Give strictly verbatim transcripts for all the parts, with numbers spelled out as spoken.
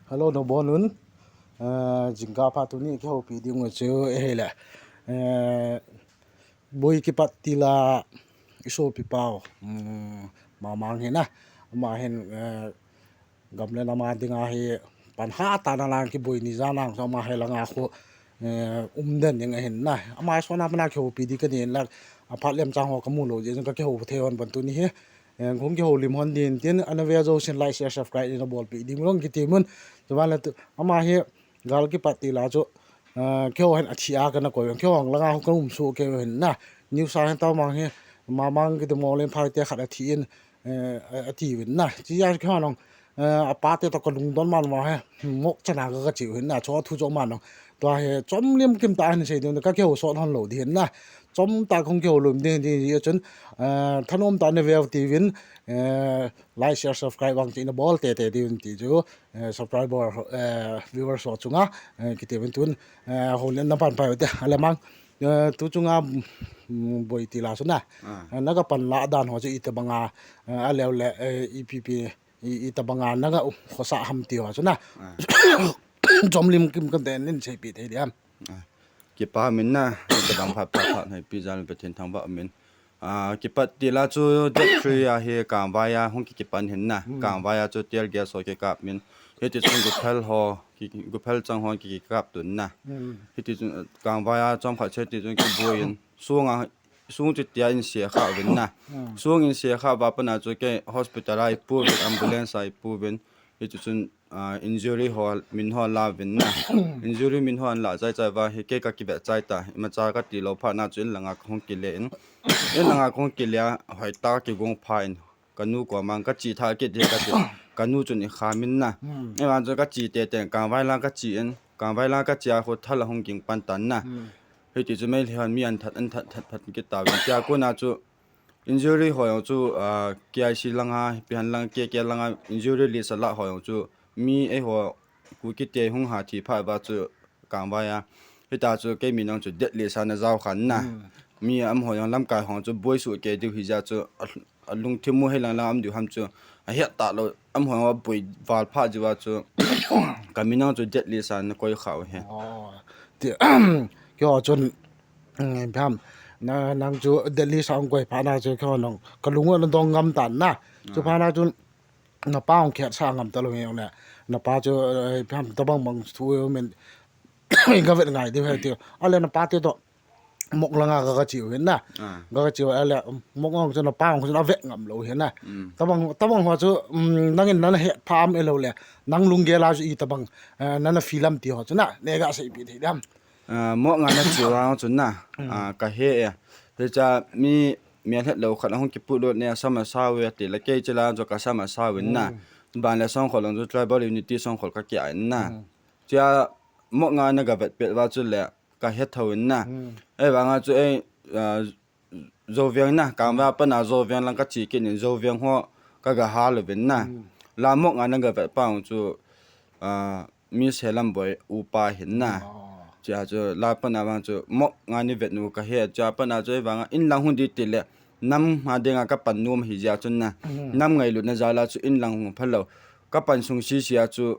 Hello, nabonun. Eh, jingkah pha tuni kihoupi ding u chu, eh, hile. Eh, Boi Kipat Tila isopi pau. Hmm, Mamang hi na. Ama hin, eh, gam le nam a dinga hi pan hatah a lang kiboi ni jan lang, so ama hi langa khu, eh, um den ding ahin na. Ama sona pana kihoupi ding kani la, aphat lem chang ho kamu lou jeh chun kakihou thei hon pon tuni hi. Eh, hung kihoulim hon ding tin, ana ve jousen like, share, subscribe ina bolpeh ding jong kiti mun. Chuban le tu, ama hi Gal Kipat Tila chu, eh, keiho hin athi a kana koi, keiho langa khu ka um soh kei hin na. News a hin tobang hi, Mamang kiti Monglenphai te khat athi in, eh, ati uvin na. Chuti a keiho jong, eh, apa te toh kalungdon man uva hi, mok chana ka, kachi u hin na, chu thu chu man jong. Tua hi chomlim kim tah a hin sei ding, kakihou sot hon lou ding hin na. Chomtah kong kihoulim ding, ding, ding chun, eh, thanom tah a na veu tiuvin, eh, like, share, subscribe vang chu ina bol teitei diuvin ti chu, eh, subscriber, eh, viewers ho chunga, eh, kiti uvin tun, eh, houlimna pan pai u te, alemang, eh, tu chunga, mm, Boi Tila chu na. Ah. Eh, na kapan lah dan ho chu itobanga, eh, aleu le, eh, ipi pi, i, itobanga na ka u, khosa ham ti ho chu na. Ah. Chomlim kim kan ten in seipeh thei diam. Ah. Kipa min na, ka dang phat phat phat hai pi jan Pathen thangvah min. Ah, Kipat Tila chu date three a hi Kangvai a hung ki, kipan hin na. Hmm. Kangvai a chu tear gas ho kikap min. Hiti chun guphel ho, ki, guphel chang ho ki, kikap tun na. Hmm. Hiti chun, eh, Kangvai a chomkhat che ti chun kiboi in. Sung a, sung chu tia in se kha uvin na. Hmm. Sung in se kha uva pana chu kei hospital a ipu uvin, ambulance a ipu uvin. Hiti chun, ah, injury ho, min ho la uvin na. Injury min ho an la chai chai uva, hi kei ka kivet chai ta. Imacha kati lou phat na chu in langa kahung kile in. In langa kahung kile a, hoitah kigong pha in. Kanu koma kachi tha kit ding kati. Kanu chun ikha min na. Hmm. Ivan chu kachi teitei, Kangvai lang kachi in. Kangvai lang kachi a khu thal ahung ging pan tan na. Hmm. Hiti chu Meitei hon mi an that, an that, that, that kit tauvin. Tia kona chu injury ho jong chu, ah, K I C langa, ipi ham lang, K K langa injury list a la ho jong chu mi eiho Kuki te hung ha thi phat uva chu Kangvai a. Hita chu kei min jong chu date list a na jao khan na. Hmm. Mi amaho jong lamkai ho chu boi soh kei diu hi jeh a chu a, alungthim u hei lang lang um diu ham chu ahet talou, amaho jong aboi val phat jeh uva chu ka min jong chu date list a na koi kha u hi. Oh. Ti, keiho chun, mm, ipi ham, na, nang chu date list a hung koi phat na chu keiho jong kalung u ana dong ngam tan na. Chu, ah, phat na chun napa hung khetsah ngam talou hi jong le. Napa chu, eh, ipi ham, tobang bang thu min, ka vet ngai diu hi ti. Ale napa te toh mok langa ka, kachi u hin na. Ah. Ka, kachi u ale, mok hung chu napa hung chu na vet ngam lou hin na. Mm. Tobang, tobang ho chu, mm, nangin nana het pha am elou le. Nang lunggel a chu itobang, eh, nana feel am ti ho chu na. Nei ga seipeh thei diam. Ah, mok nga na chi u a chu na. Mm. Ah, ka he e. Hicha mi, mi alhet lou khat ahung kipuilut ne, asam asao e ti le, kei chila chu kasam asao in na. Mm. Ban le songkhol lang chu tribal unity songkhol ka kia in na. Mm. Chia mok nga na ga vet pet uva chu le ka he thou in na. Mm. Ahivanga chu ei, ah, Zoveng na, Kangvai a pat na Zoveng lang kachi kit in Zoveng ho ka ga hal uvin na. Mm. La mok nga na ga vet pau chu, ah, Miss Helamboi upa hin na. Oh. Chia chu la pat na vang chu mok nga ni vet nu ka he, chia pat na chu ahivanga in lang hung di ti le nam a dinga ka pan nom hi jeh a chu na. Mm. Nam ngailutna jal a chu in lang hung phalou. Ka pan sung sisi a chu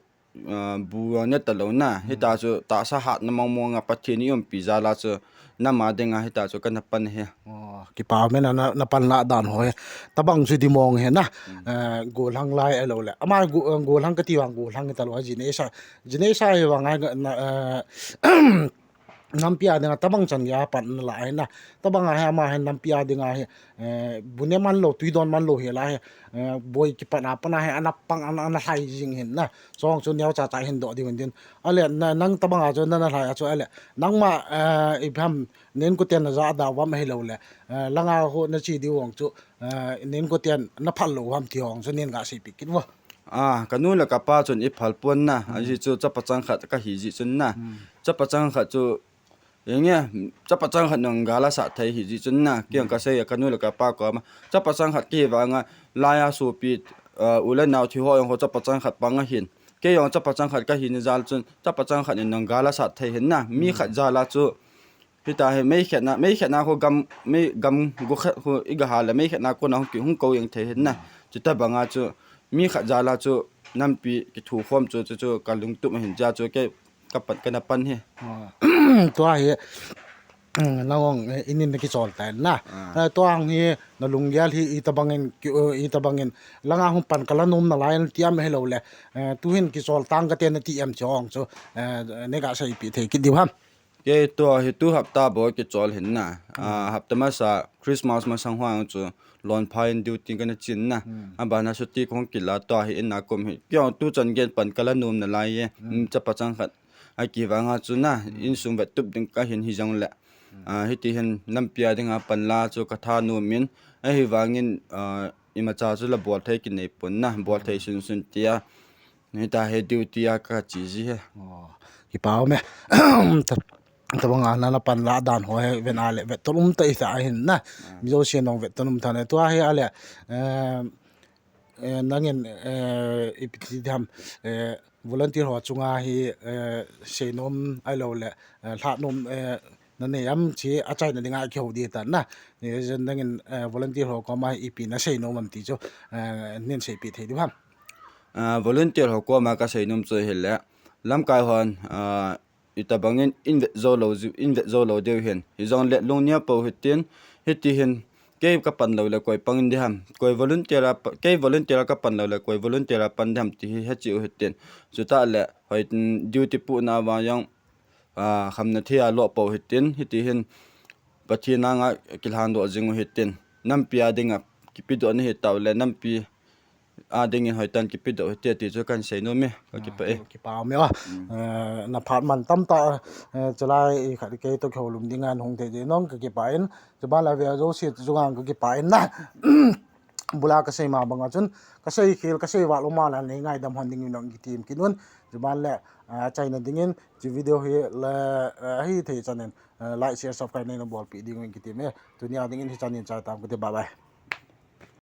ah, bu ne talou na. Hmm. Hita chu tahsa hatna mong mong a Pathen in eiumpi jal a chu nam a dinga hita chu kana pan hi. Oh, kipa um e na, na, na pan lah dan ho hi. Tobang chu di mong hi na. Hmm. Eh, gollhang lai elou le. Ama go, eh, gollhang kati vang gollhang hi talou a, jinei sa, jinei sa hi vang a na, eh, nampi a dinga tobang chan geiya pan na la hi na. Tobang a hi ama hi nampi a dinga hi, eh, bu ne man lou, tui don man lou hi la hi, eh, Boi Kipat a pat na hi ana pang ana, ana lhai jing hin na. Chong chu neo cha cha hin doh diu hin din. Ale na, nang tobang a chu nana lhai a chu ale. Nangma, eh, ipi ham nen koten na ja da vam hilou le. Eh, langa ho na chi diu hong chu, eh, nen koten na phal lou ham ti hong chu nen ga seipeh kit vo. Ah, ka nu le ka pa chun i phal pon na, hmm, ajeh chu chapa chang khat ka hi jeh chun na. Hmm. Chapa chang khat chu, enge, chapa chang khat nung gal a sat thei hi jeh chun na. Kei jong, hmm, ka sei a ka nu le ka pa koma. Chapa chang khat kihi vanga, lai a sopi, uh, u le nao thi ho jong ho chapa chang khat pang ahin. Kei jong chapa chang khat ka hi na jal chun, chapa chang khat in nung gal a sat thei hin na. Mi, hmm, khat jal a chu, hita hi mei khetna, mei khetna khu gam, mei gam gu khat khu i ga hal le mei khetna kona hung ki hung ko jeng thei hin na. Hmm. Chuti banga chu mi khat jal a chu nampi kithu khom chu chu chu ka lungtup ahin, jeh chu kei ka pan, kana pan hi. Tua hi, nang ong, eh, inin na kichol tan na. Tua hi na lunggel hi itobangin, itobangin langa hung pan kala nom nalai ti am hilou le, eh, tuhin kichol tang kate nati em chu ong chu, eh, nei ga seipeh thei kit diu ham. Kei tua hi tu hapta bou kichol hin na. Ah, hapta masa Christmas masang hoa chu lon pha in duty kana chin na. Abana chutti kong kila tua hi in na kum hi. Kei ong tu chan gei pan kala nom nalai e. Chapa chang khat. Akivang a chu na, insung vettup ding kahin hijongle. Ah, hiti hin nampi a dinga panla chu katha nom in. Ahivangin, ah, imacha chu la bol thei kinei pon na, bol thei sunsun tia. Hita hi duty a kachi ji hi. Kipa um e. Tabang a na, na panla dan ho hi ven a le vetton um ta ita ahin na. Mi jouse nong vetton um ta na. Tua hi a le, eh, eh, nangin, eh, ipi ti ham, eh, volunteer ho chunga hi, eh, seinom ahilou le, eh, lhanom, eh, nanei am ti achaina dinga kihou ding tan na. Ni jen nangin, eh, volunteer ho koma ipi na seinom am ti chu, eh, nin seipeh thei diu ham. Ah, volunteer ho koma ka seinom chu hile, lamkai hon, ah, itobangin in vet jou lou, in vet jou lou diu hin. Hijongle lungneo pou hitin, hiti hin, kei ka pan lou le koi pang in ding ham. Koi volunteer a pa, kei volunteer a ka pan lou le koi volunteer a pan ding ham ti hi hechi u hitin. Chutah le, hoi, mm, duty puhna vang jong, ah, khamna thei a lo pou hitin, hiti hin, Pathen anga kilhan doh jing u hitin. Nampi a dinga kipedoh na hi tau le, nampi a dingin hoitan kipedoh hite ti chu kan seinom e, ka kipah e. Kipa um e. Eh, na phat man tamtah, eh, chulai khat kei toh kihou lum dinga hung thei jeh in ka kipah in, chuban la ve jouse chunga ka kipah in na. Bula ka sei ma banga chun, ka sei khel, ka sei val um a la nei ngaidam hon dingin nong kitem kit un. Chuban le, eh, achaina dingin, chu video hi le, eh, ahithei chan in, eh, like, share, subscribe nei na bolpeh ding in kitem e. Tunia dingin hichan in chai tam kate, bye bye.